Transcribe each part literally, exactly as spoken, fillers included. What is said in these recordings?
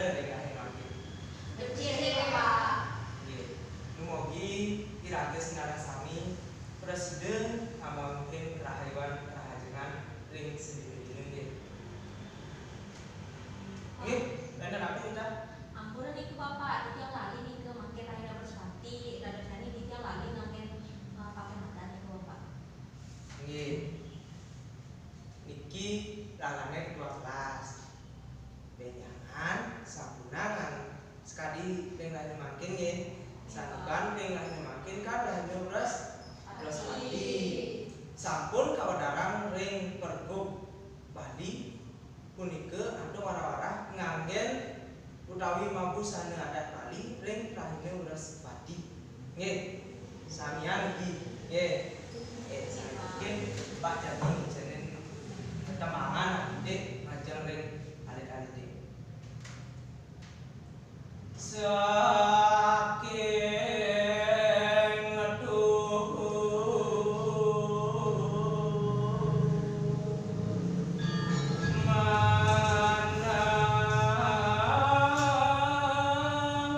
Becik, Pak. Nggih. Dumugi iraga sinareng sami prasida ngamanggihin karahayuan-karahajengan ring sadina dina, nggih. Nggih, wénten napi, Rita? Ampura nika, Bapak, titiang lali nika mangkin rahina Brihaspati, dados jani titiang lali nganggén, eh, pakai madan nika, Bapak. Nggih. Niki rarane dua belas. Benjangan sampunangan sakadi ring rahina mangkin nggih. Santukan ring rahina mangkin kan rahina Bres-, Brihaspati. Sampun kawedarang ring pergub Bali punika antuk warah-warah nganggen utawi mabusana adat Bali ring rahina Wrespati. Nggih, samian niki. Nggih. Eh, saking Pak Jati jeneng tetemangan adik majeng ring alit-alite. Saking tuhu manah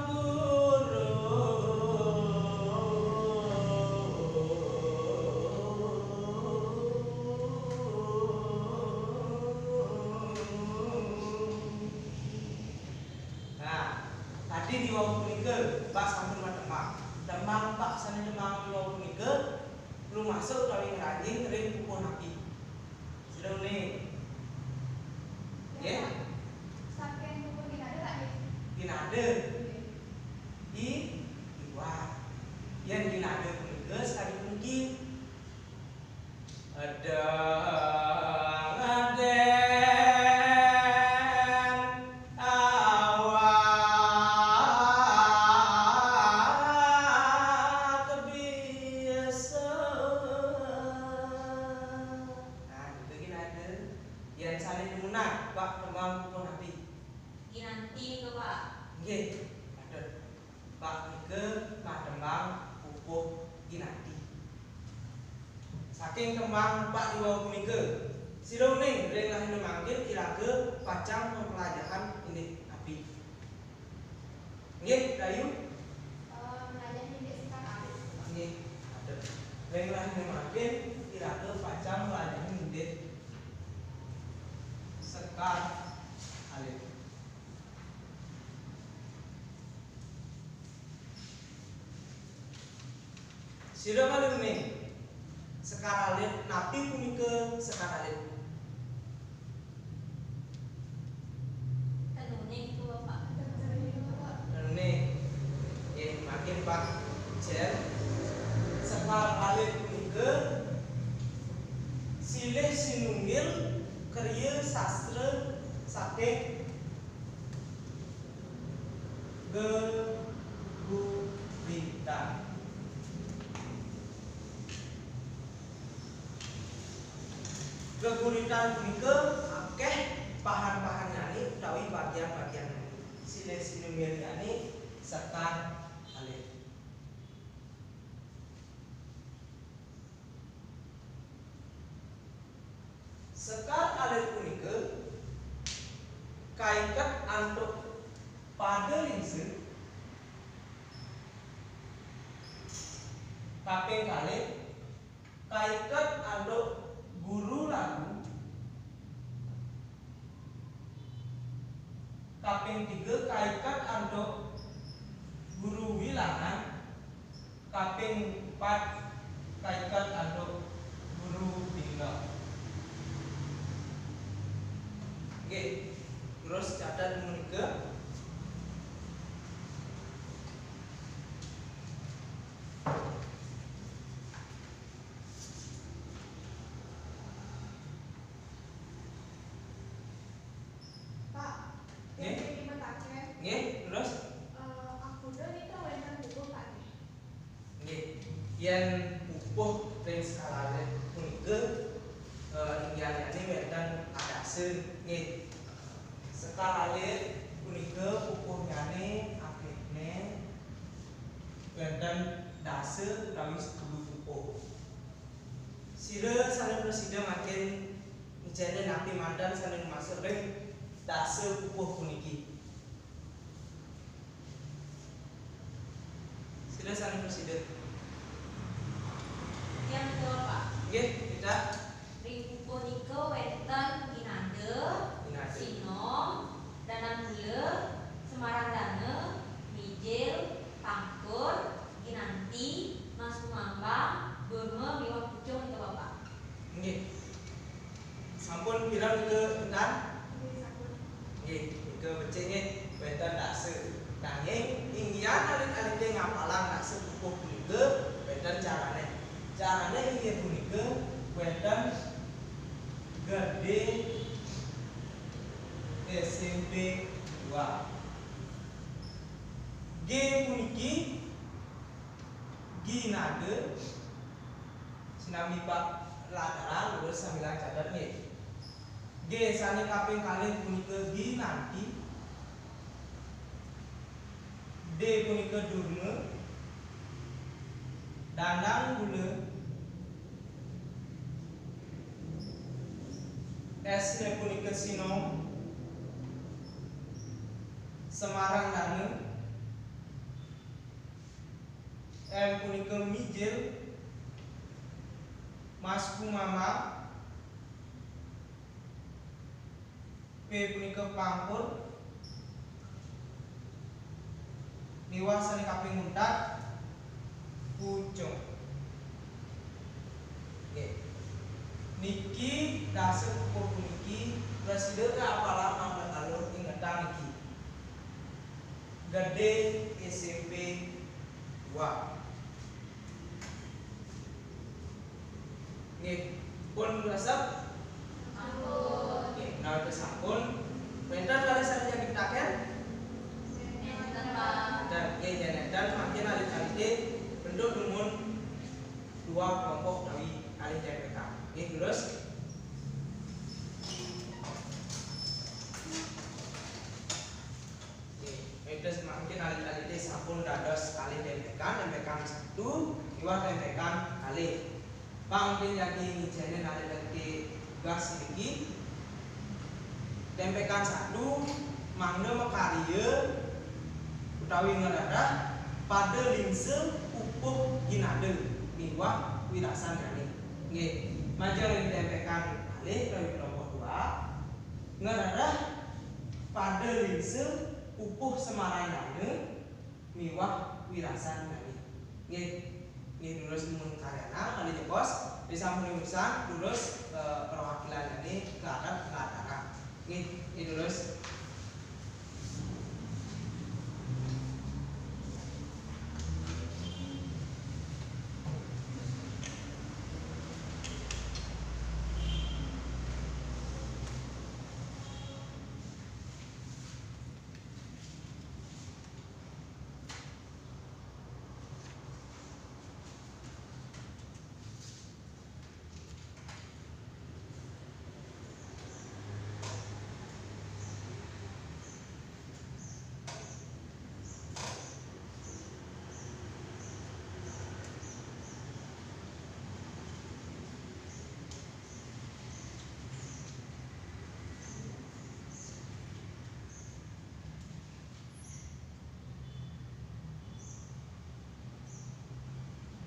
guru. Nah, tadi di wau punika, Pak sampun matembang. Tembang Pak sane tembang di wau punika, lumaksud utawi ngranjing ring pupuh napi? Sira uning. Nggih? Saking pupuh Ginada, Pak, nggih. Ginada. Nggih. Di, di luar. Yen Ginada punika sakadi puniki. Ada ngaden awak biasa. Nah, nika Ginada. Yen sane dumunung, Pak, tembang pupuh napi? Ginanti nika, Pak. Nggih, patut. Pak nika matembang pupuh Ginanti. Saking tembang Pak di wau punika, sira uning ring rahina mangkin iraga pacang mapelajahan indik napi? Nggih, Dayu? Eh, melajahi indik sekar alit. Nggih, patut. Ring rahina mangkin iraga pacang melajahi indik sekar alit. Sira malih uning. Sekar alit, napi punika sekar alit? Ten uning, Bapak. Ten uning. Nggih, mangkin Pak Jen. Sekar alit punika silih sinunggil kriya sastra saking geguritan. Geguritan punika akeh pahan-pahannyane utawi bagian-bagiannyane. Silih sinunggilnyane sekar alit. Sekar alit punika kaiket antuk pada lingsa, kaping kalih kaiket antuk guru lagu, kaping tiga kaiket antuk guru wilangan, kaping pat kaiket antuk guru tinggal. Nggih, terus catet menika. Pak, nggih? Niki mataken. Nggih, terus? Eh, ampun nika wénten pupuh, Pak, nggih. Nggih, yén pupuh ring sekar alit punika, eh, inggihannyane wénten adasa, nggih. Sekar alit punika pupuhnyané akéhné wénten dasa utawi sepuluh pupuh. Sira sané prasida mangkin ngicénin napi manten sané lumaksud ring dasa pupuh puniki. G puniki ginada, sinambi pa lataran, lurus sambilang catet nggih. G sane kaping kalih punika ginanti. D punika durma. Dandang gula. S ne punika sinom. Semarang dana. M punika mijil. Mas kumama. P punika pangkur. Miwah sane kaping untat, pucung. Nggih. Niki dasa pupuh puniki prasida kaapala mangda alur ingetang niki. Gede S M P dua. Nggih, pun resep? Ampun. Nggih, menawi sampun, wenten kalih sane jagi pitaken? Wenten, Pak. Wenten, nggih, yen enten, mangkin alit-alite bentuk dumun dua kelompok utawi kalih tempekan. Nggih, terus? Nggih, terus mangkin alit-alite sampun dados kalih tempekan, tempekan satu, miwah tempekan kalih. Pangkin jagi ngijenen alit-alite tugas niki. Tempekan satu, mangda makarya utawi ngrereh pada lingsa pupuh ginada miwah wirasanyane. Nggih, majeng ring tempekan kalih utawi kelompok dua, ngrereh pada lingsa pupuh semarandana miwah wirasanyane. Nggih. Nggih, durus mun karyanang malih jebos, disampun urusan durus, eh, perwakilannyane ke adat ke acara. Nggih, nggih, durus.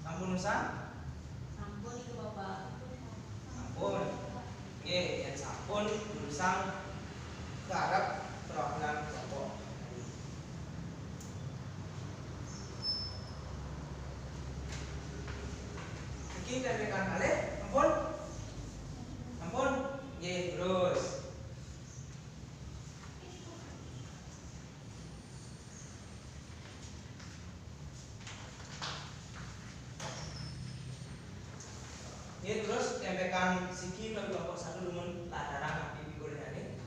Sampun urusan? Sampun, Ibu Bapak. Sampun. Nggih, yen sampun urusan karep perwakilan kelompok. Niki tempekan kalih, ampun? Ampun? Nggih, terus. Nggih, terus tempekan siki utawi kelompok satu dumun lataran napi pikolihane?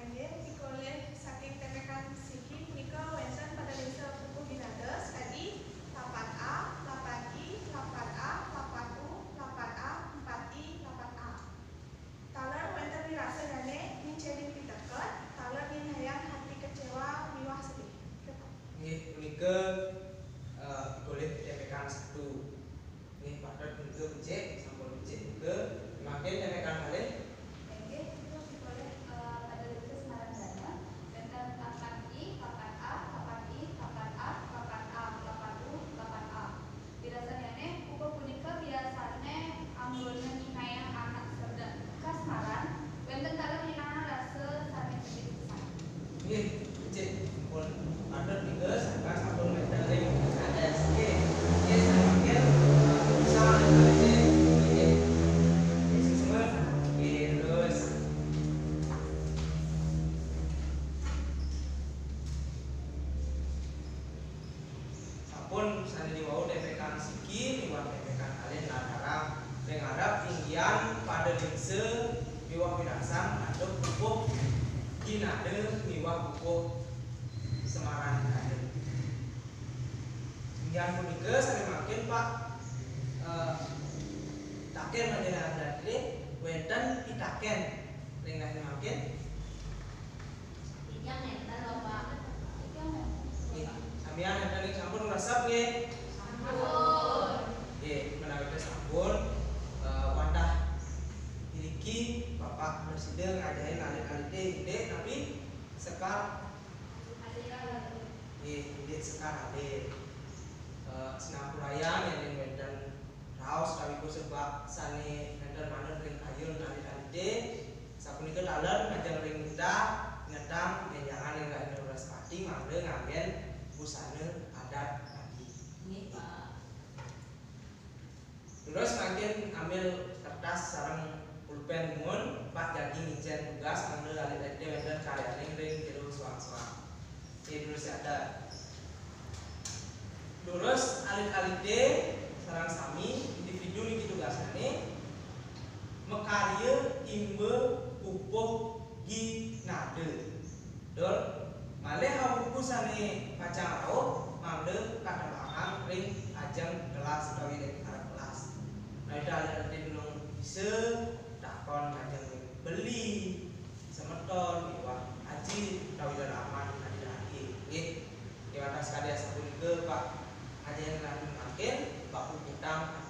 Inggih, pikolih saking tempekan siki punika wenten pada lingsa pupuh ginada sakadi lapan A, lapan I, lapan A, lapan U, lapan A, empat I, lapan A. Taler wenten wirasanyane, ngicenin piteket, taler nyinahang hati kecewa miwah sedih. Nggih, punika, eh, pikolih tempekan satu. Nggih, patut punika becik, sampun becik punika. Mangkin tempekan kalih. Inggih, punika pikolih, eh, pada lingsa semarandana, wenten lapan I, lapan A, lapan I, lapan A, lapan A, lapan U, lapan A. Wirasanyane, pupuh punika biasane anggona nyinahang anak sedek. Kasmaran, wenten taler nyinahang rasa sane sedih pisan. Nggih, becik, pun patut nika sangkan sampun wenten ring atas. Nggih, nggih, sampun, nggih, bisa, nggih, nggih, suksma. Nggih, terus. Sampun sane diwau tempekan siki miwah tempekan kalih lataran ring arep inggihan pada lingsa miwah wirasan antuk pupuh ginada miwah Semaran Kaden. Inggih punika sané mangkin Pak, eh, taken majalah Dadri wénten pitaken ring sané mangkin. Titiang nénten, Bapak. Nggih, samian nénten ring sampun ngresep nggih. Sampun. Nggih, menawi sampun, eh, wantah iriki Bapak prasida ngajahin alit-alité indik napi sekar. Nggih, indik sekar alit. Eh, sinampurayang yén wénten raos kawiku sebab sané nénten manut ring kayun alit-alité. Sapunika taler majeng ring kita ngedang bénjangan ring Rahina Wraspati mangda nganggén busana adat adi. Nggih, Pak. Terus mangkin ambil kertas sareng pulpén nuwun, Pak jagi ngicén tugas mangda alit-alité wénten karyaning ring jero soang-soang. Nggih, terus ada. Terus alit-alité sareng sami individu niki tugasné makarya imba pupuh ginada. Dur, malih abuku sané pacang rauh mangda katebahang ring ajeng kelas utawi ring arep kelas. Nah, ida alit-alité nulung bisa takon majeng ring beli, semeton, miwah aji utawi lelaman adik-adik. Nggih. Ring watas kadi asapunika, Pak, ajahin rahayu mangkin, Pak Pututang